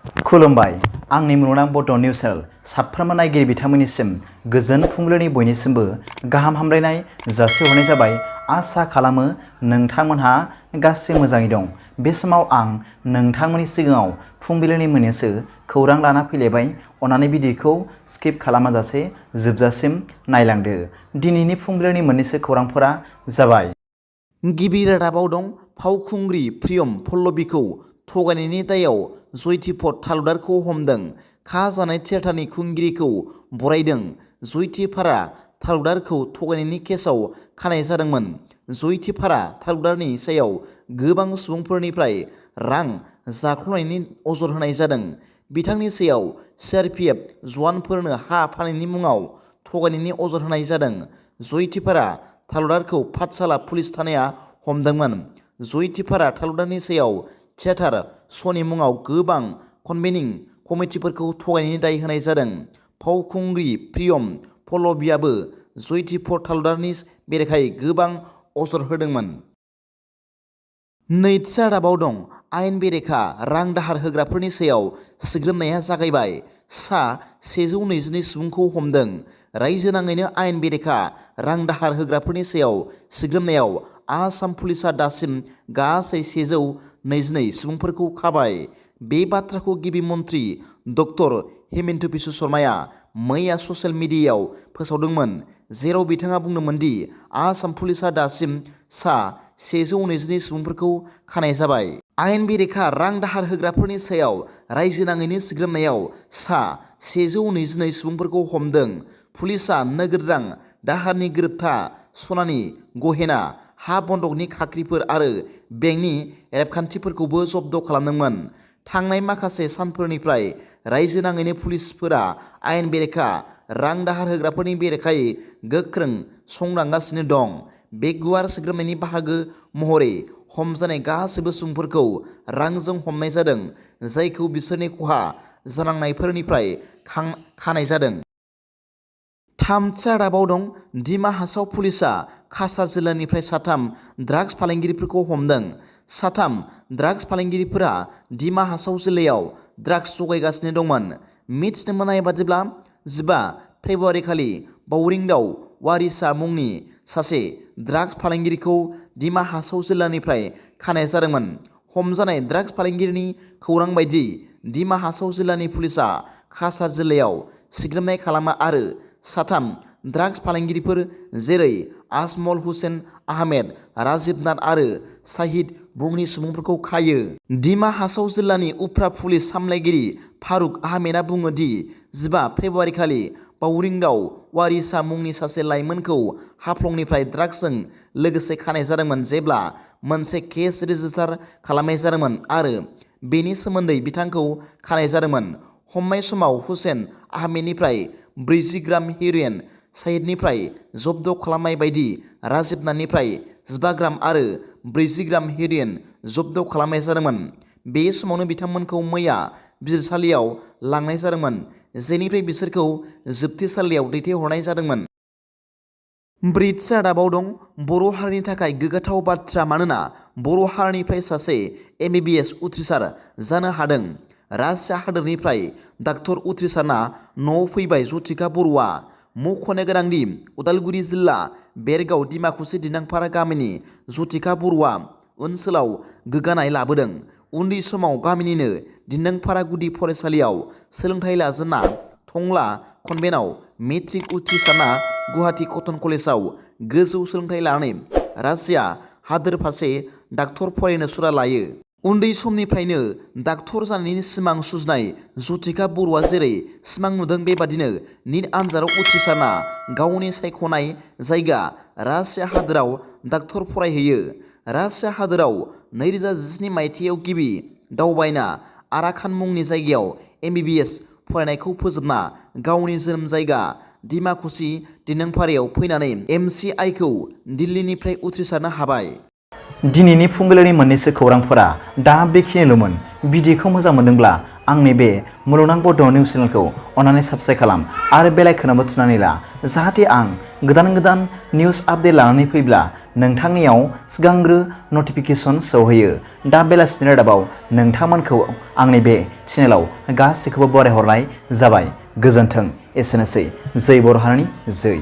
खुलुमबाय आंनि मुलुगनां बड' निउस चेनेल साफ्रोमबो नायगिरि बिथांमोननिसिम गोजोन फुंबिलिनि बयनिसिमबो गाहाम हामलायनाय जासिहरनाय जाबाय। आसा खालामो नोंथांमोनहा गासै मोजाङै दं। बे समाव आं नोंथांमोननि सिगाङाव फुंबिलिनि मोननैसो खौरां लाना फैलायबाय। अन्नानै भिडिअखौ स्किप खालामाजासे जोबजासिम नायलांदो। दिनैनि फुंबिलिनि मोननैसो खौरांफोरा जाबाय। गिबि रादाबाव दं फावखुंग्रि प्रियम पल्लबीखौ थगायनायनि दायाव जयथिफर तालुकदारखौ हमदों। खा जानाय थियेटारनि खुंगिरिखौ बरायदों। जयथिफारा तालुकदारखौ थगायनायनि केसआव खानाय जादोंमोन। जयथिफारा तालुकदारनि सायाव गोबां सुबुंफोरनिफ्राय रां जाख्ल'नायनि अजद होनाय जादों। बिथांनि सायाव CRPF जवानफोरनो हा फाननायनि मुङाव थगायनायनि अजद होनाय जादों। जयथिफारा तालुकदारखौ पाठशाला पुलिस थानाया हमदोंमोन। जयथिफारा तालुकदारनि सायाव थियेटार श'नि मुङाव गोबां कन्वेनिं कमिटिफोरखौ थगायनायनि दाय होनाय जादों। फावखुंग्रि प्रियम पल्लबीआबो जयथिफर तालुकदारनि बेरेखायै गोबां अजद होदोंमोन। नैथि रादाबाव दं आयेन बेरेखा रां दाहार होग्राफोरनि सायाव सिग्रोमनाया जागायबाय। सा 122 सुबुंखौ हमदों। रायजो नाङैनो आयेन बेरेखा रां दाहार होग्राफोरनि सायाव सिग्रोमनायाव आसाम पुलिसआ दासिम गासै 122 सुबुंफोरखौ खाबाय। बे बाथ्राखौ गिबि मन्थ्रि डक्टर हिमन्त बिश्व शर्माया मैया ससियेल मिडियायाव फोसावदोंमोन, जेराव बिथाङा बुंदोंमोन दि आसाम पुलिसआ दासिम सा 122 सुबुंफोरखौ खानाय जाबाय। आयेन बेरेखा रां दाहार होग्राफोरनि सायाव रायजो नाङैनो सिग्रोमनायाव सा 122 सुबुंफोरखौ हमदों। पुलिसआ नोगोद रां दाहारनि गोरोबथा, सनानि गहेना, हा बन्दकनि खाख्रिफोर आरो बेंकनि रेबगान्थिफोरखौबो जब्द खालामदोंमोन। थांनाय माखासे सानफोरनिफ्राय रायजो नाङैनो पुलिसफोरा आयेन बेरेखा रां दाहार होग्राफोरनि बेरेखायै गोख्रों संदांगासिनो दं। बे गुवार सिग्रोमनायनि बाहागो महरै हमजानाय गासैबो सुबुंफोरखौ रांजों हमनाय जादों, जायखौ बिसोरनि खहा जानांनायफोरनिफ्राय खानाय जादों। थामथि रादाबाव दं डिमा हासाव पुलिसआ काछार जिल्लानिफ्राय 3 ड्राग्स फालांगिरिफोरखौ हमदों। 3 ड्राग्स फालांगिरिफोरा डिमा हासाव जिल्लायाव ड्राग्स जगायगासिनो दंमोन। मिथिनो मोननाय बादिब्ला 15 फेब्रुआरि खालि बावरिंदाव वारिसा मुंनि सासे ड्राग्स फालांगिरिखौ डिमा हासाव जिल्लानिफ्राय खानाय जादोंमोन। हमजानाय ड्राग्स फालांगिरिनि खौरां बायदि डिमा हासाव जिल्लानि पुलिसआ काछार जिल्लायाव सिग्रोमनाय खालामो आरो 3 ड्राग्स फालांगिरिफोर जेरै आजमल हुसेन आहमेद, राजिब नाथ आरो शाहिद मुंनि सुबुंफोरखौ खायो। डिमा हासाव जिल्लानि उफ्रा पुलिस सामलायगिरि फारुक आहमेदआ बुङो दि 15 फेब्रुआरि खालि बावरिंदाव वारिसा मुंनि सासे लाइमोनखौ हाफ्लंनिफ्राय ड्राग्सजों लोगोसे खानाय जादोंमोन जेब्ला मोनसे केस रेजिस्टार खालामनाय जादोंमोन आरो बेनि सोमोन्दै बिथांखौ खानाय जादोंमोन। हमनाय समाव हुसेन आहमेदनिफ्राय 40 ग्राम हेर'इन, शाहिदनिफ्राय जब्द खालामनाय बायदि राजिब नाथनिफ्राय 15 ग्राम आरो 40 ग्राम हेर'इन जब्द खालामनाय जादोंमोन। बे समावनो बिथांमोनखौ मैया बिजिरसालियाव लांनाय जादोंमोन, जेनिफ्राय बिसोरखौ जोबथेसालियाव दैथायहरनाय जादोंमोन। ब्रैथि रादाबाव दं बर' हारिनि थाखाय गोग्गाथाव बाथ्रा मानोना बर' हारिनिफ्राय सासे MBBS उथ्रिसार जानो हादों। रासिया हादोरनिफ्राय डाक्टर उथ्रिसारना न'आव फैबाय जथिका बर'आ। मख'नो गोनांदि उदालगुरि जिल्ला बेरगाव दिमाकुसि दिन्दांपारा गामिनि जथिका बर'आ ओनसोलाव गोग्गानाय लाबोदों। उन्दै समाव गामिनिनो दिन्दांपारा गुदि फरायसालियाव सोलोंथाइ लाजेनना टंला कनभेन्टआव मेट्रिक उथ्रिसारना गुवाहाटी कटन कलेजाव गोजौ सोलोंथाइ लानानै रासिया हादोर फारसे डाक्टर फरायनो सुरा लायो। उन्दै समनिफ्रायनो डाक्टर जानायनि सिमां सुजुनाय जथिका बर'आ जेरै सिमां नुदों बेबादिनो निट आनजादाव उथ्रिसारना गावनि सायख'नाय जायगा रासिया हादोराव डाक्टर फरायहैयो। रासिया हादोराव 2017 मायथाइयाव गिबि दावबायना आराकान मुंनि जायगायाव MBBS फरायनायखौ फोजोबना गावनि जोनोम जायगा दिमाकुसि दिन्दांपारायाव फैनानै MCIखौ दिल्लीनिफ्राय उथ्रिसारनो हाबाय। दिनैनि फुंबिलिनि मोननैसो खौरांफोरा दा बेखिनिल'मोन। भिडिअखौ मोजां मोनदोंब्ला आंनि बे मुलुगनां बड' निउस चेनेलखौ अन्नानै साबस्क्राइब खालाम आरो बेल आइकनआवबो थुनानै ला, जाहाथे आं गोदान निउस आपडेट लानानै फैब्ला नोंथांनियाव सिगांग्रो नटिफिकेसन सौहैयो। दा बेलासिनि रादाबाव नोंथांमोनखौ आंनि बे चेनेलाव गासैखौबो बरायहरनाय जाबाय। गोजोन्थों। एसेनोसै। जै बर' हारिनि जै।